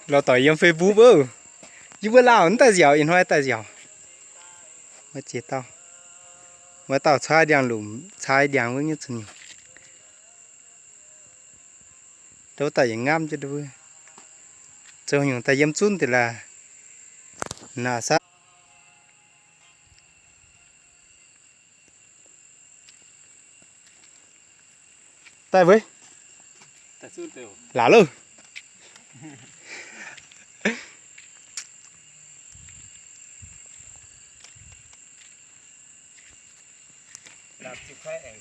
Lorz doic yiem Facebook oc. Yie mbuo lauh mv daaih nziaauc, ih hnoi daaih nziaauc. Maiv ziex dauh. Maiv dauh caaiv ndiangx-lumc, caaiv ndiangx wuov nyei zuqc nyungc. Ndouv daaih yietc ngamv jienv ndouv. Zoux nyungc daaih yiem zunv deix laaix. Naaic saah? Daaih wuov. Laaix loh.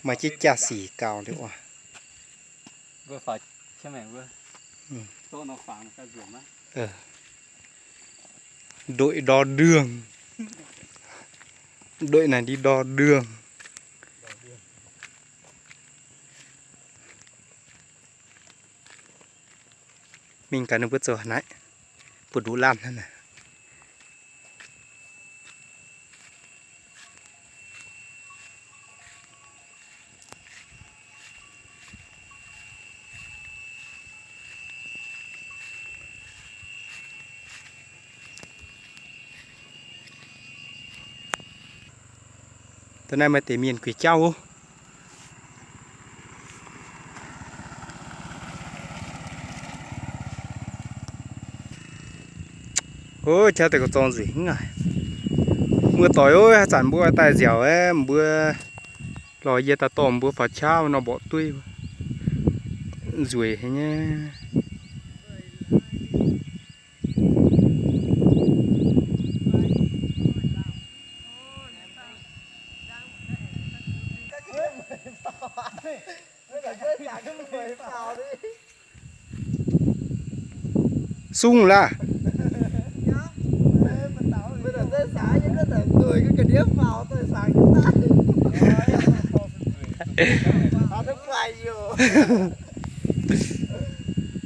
Maaih jienv jaa-sic gauh liuz oc. Đội đo đường. Đội này đi đo đường. Mingh gaax ninh mbuo zoux haaix naaiv, mbuo nduqc lamh hnangv naaic. Da'naaiv maaih deix mienh gueix jauv oc. Ov, jauv deix gorqv-zorng nzueic hnangv naaic. Muoz-doic ov, haaix zanc mbuo daaih nziaauc aeqv, mbuo lorz yie daaih dorh mbuo faaux qaqv nor mborqv dueiv. Nzueic haic nyei. Sung laaih.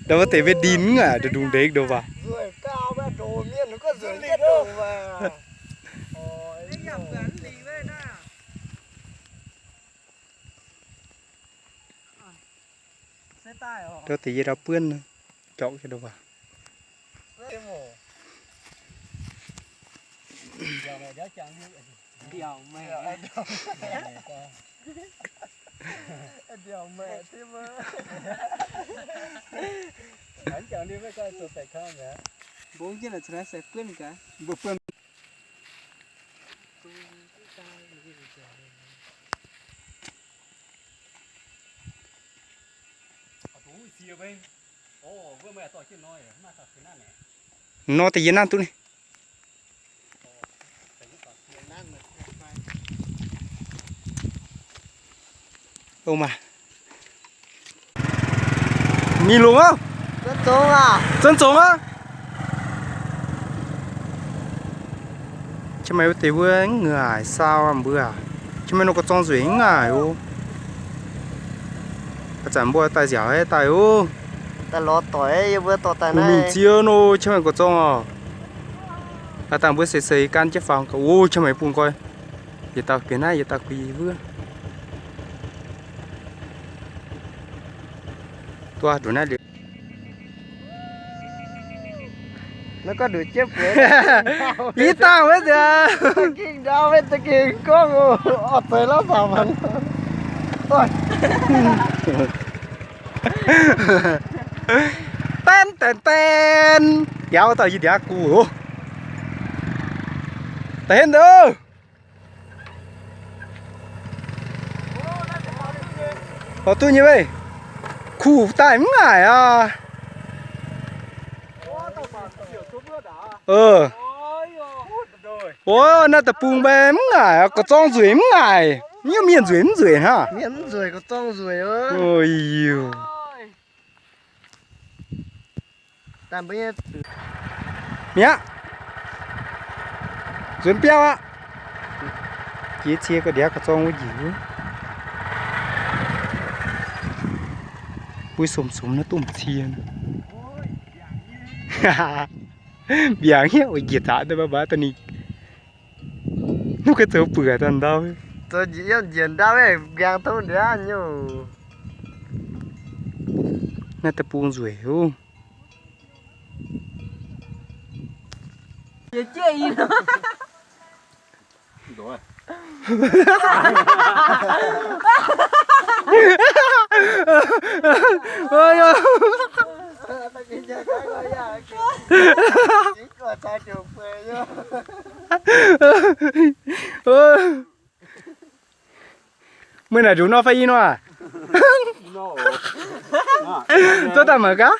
Ndau wuov deix mbuo ndin aac, ndongc ndengx ndouh waac. Ndau deix yie ndau buonv, jauv ndouh waac. Nor deix yie nanv duqv ni. Ov maah. Mingh longx aqv. Zunv zongx aqv. Qiex Maaic wuov deix wuov mv ngaaic saau mbuo aac. Qiex Maaic nor gorqv-zorng nzueic mv ngaaic oc. Haaix zanc mbuo daaih nziaauc daaih oc. Mbuo mingh ziex nor Qiex Maaic gorqv-zorng oc. Haaix dangh mbuo seix seix gan jienv faaux gaax oc, Qiex Maaic bung nqoi. Yietc dauh bieqc naaiv, yietc dauh bieqc wuov. Duqv ndongc naaiv liuz. Naaiv gorngv nduqc jienv bueix. Ih dangh wuov nzengc. Ging ndau maiv da'gengh gorngv oc. Orv, zeiz lorz saamv haic. Ten ten ten. Yaac dauh yie ndiangx-guv oc. Da'henv ndouh. Faaux duqv nyei weih. Kuh daaih mv ngaaic aqv. Ov, naaiv deic-bung mbaih mv ngaaic, gorqv-zorng nzueic mv ngaaic, mv nyungc mienh nzueic mv nzueic hnangv. Mi'aqv. Nzuonx biauv aqv. Jiex cie ga'ndiangx gorqv-zorng wuov njiec wuov. Mbuo somx-somx naaiv domh cie. Mbiaangc hnyouv njiec zaqc daaih mv baac da'nyeic. Mv gaengh zoux buoc daaih ndau. Zoux njiec yiem njiec ndau, mbiaangc tong ndiev nyungc. Naaiv deic-bung nzueic oc. Meih naaic nduqc nor fai i nor aac? Zorqv daaih mangc gaax.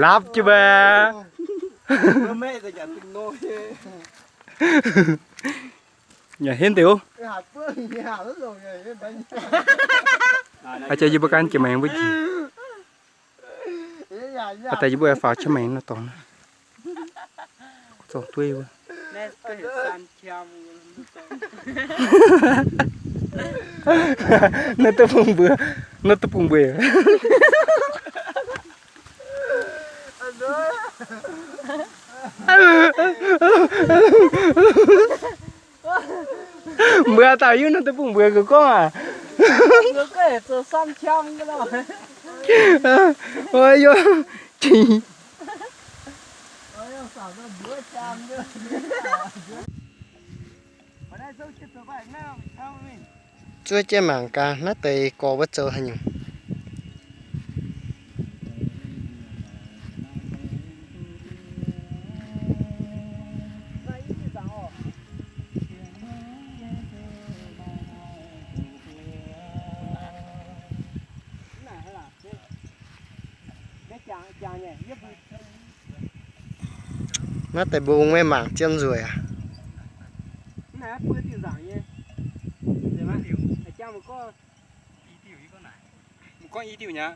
Lapv jienv mbac. Yaac henv deix oc. Aa, jiex yie mbuo gan jiex maengx mbuo njiec. Aa, daaih yie mbuo faaux jiex maengx nor dorngx. Zorqv dueiv wuov. Naaiv deic-bung mbuox, naaiv deic-bung mbuox. Mbuo dauh hiuv naaiv deic-bung mbuox gorngv aac. Zuov jienv mangc gaax naaiv deix gorx wuov zoux haaix nyungc. Naaiv deix mbong meih mangc zien nzueic aac. Gorngv i diuh nyei.